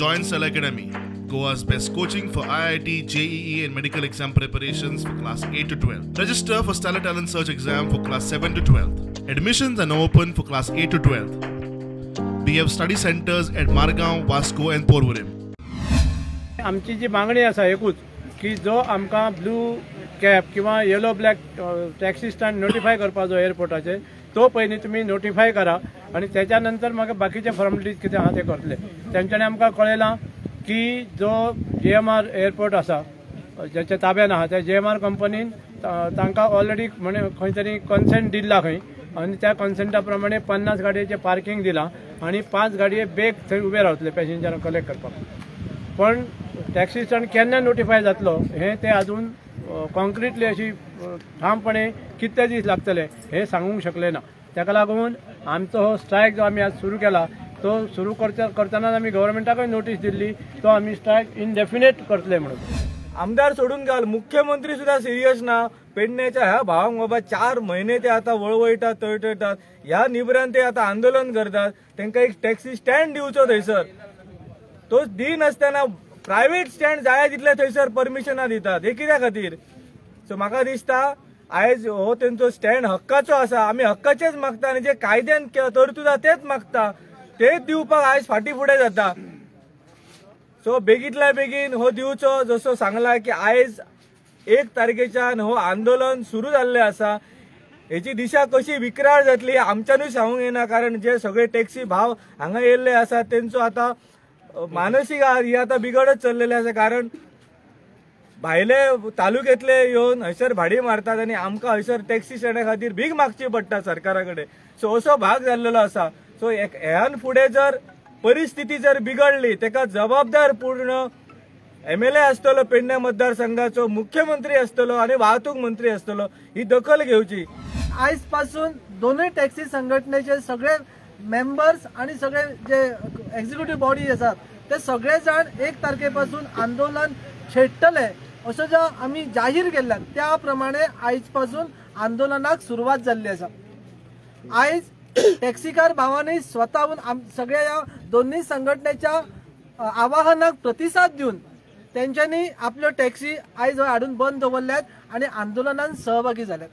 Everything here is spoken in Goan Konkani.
Join Stellar Academy, Goa's best coaching for IIT, JEE and medical exam preparations for class 8 to 12. Register for Stellar Talent Search exam for class 7 to 12. Admissions are now open for class 8 to 12. We have study centers at Margao, Vasco and Porvorim. आमची जी मागणी आसा एकूच की जो आमकां ब्लू कॅब किंवा yellow black taxi stand notify करपाचो एअरपोर्टाचेर तो पयलीं तुमी नोटिफाय करा आनी त्याच्या नंतर मागीर बाकीचे फॉर्मेलिटीज कितें आहा ते करतले. तेंच्यांनी आमकां कळयलां की जो GMR airport आसा ज्याच्या ताब्यान आहा त्या GMR कंपनीन तांकां ऑलरेडी म्हणे खंय तरी कन्सेंट दिल्ला खंय आनी त्या कन्सेंटा प्रमाणे 50 गाडयेचें पार्किंग दिलां आनी 5 गाडये बेग थंय उबे रावतले पॅसेंजरांक कलेक्ट करपाक. पण टॅक्सी स्टँड केन्ना नोटिफाय जातलो हें ते अजून कॉन्क्रिटली अशी ठामपणे कितले दीस लागतले हें सांगूंक शकले ना. ताका लागून आमचो हो स्ट्रायक जो आमी आज सुरू केला तो सुरू करतनाच आमी गव्हर्मेंटाकूय नोटीस दिल्ली तो आमी स्ट्रायक इनडेफिनेट करतले म्हणून. आमदार सोडून घाल, मुख्यमंत्री सुद्धा सिरियस ना. पेडण्याच्या ह्या भावांक बाबा 4 महिने ते आता वळवळटात तळतळटात, ह्या निबरान ते आता आंदोलन करतात. तांकां एक टॅक्सी स्टँड दिवचो थंयसर, तो दिनासतना प्रायव्हेट स्टँड जाय तितले थंयसर परमिशनां दितात, हे कित्या खातीर? सो म्हाका दिसता आयज हो तेंचो स्टँड हक्काचो आसा, आमी हक्काचेच मागता आनी जे कायद्यान तरतूद आसा तेच मागता, तेच दिवपाक आयज फाटी फुडें जाता. सो बेगीतल्या बेगीन हो दिवचो. जसो सांगला की आयज 1 तारखेच्यान हो आंदोलन सुरू जाल्लें आसा, हेची दिशा कशी विक्राळ जातली आमच्यानूय सांगूंक येना, कारण जे सगळे टॅक्सी भाव हांगा येयल्ले आसा तेंचो आतां मानसीक ही आतां बिगडत चल्लेले आसा, कारण भायले तालुक्यातले येवन हयसर भाडी मारतात आनी आमकां हयसर टॅक्सी स्टँडा खातीर भीक मागची पडटा सरकारा कडेन. सो असो भाग जाल्लेलो आसा. सो ह्यान फुडें जर परिस्थिती जर बिगडली तेका जबाबदार पूर्ण MLA आसतलो पेडणे मतदारसंघाचो, मुख्यमंत्री आसतलो आनी वाहतूक मंत्री आसतलो, ही दखल घेवची. आयज पासून दोनूय टॅक्सी संघटनेचे सगळे मेंबर्स आणि सगळे जे एक्झिक्युटिव्ह बॉडी आसात ते सगळे जाण 1 तारखे पासून आंदोलन छेडटले असो जो आमी जाहीर केल्ला त्या प्रमाणे आयज पासून आंदोलनाक सुरवात जाल्ली आसा. आयज टॅक्सीकार भावांनी स्वताहून सगळ्या ह्या दोन्ही संघटनेच्या आवाहनाक प्रतिसाद दिवन तेंच्यांनी आपल्यो टॅक्सी आयज हाडून बंद दवरल्यात आनी आंदोलनान सहभागी जाल्यात.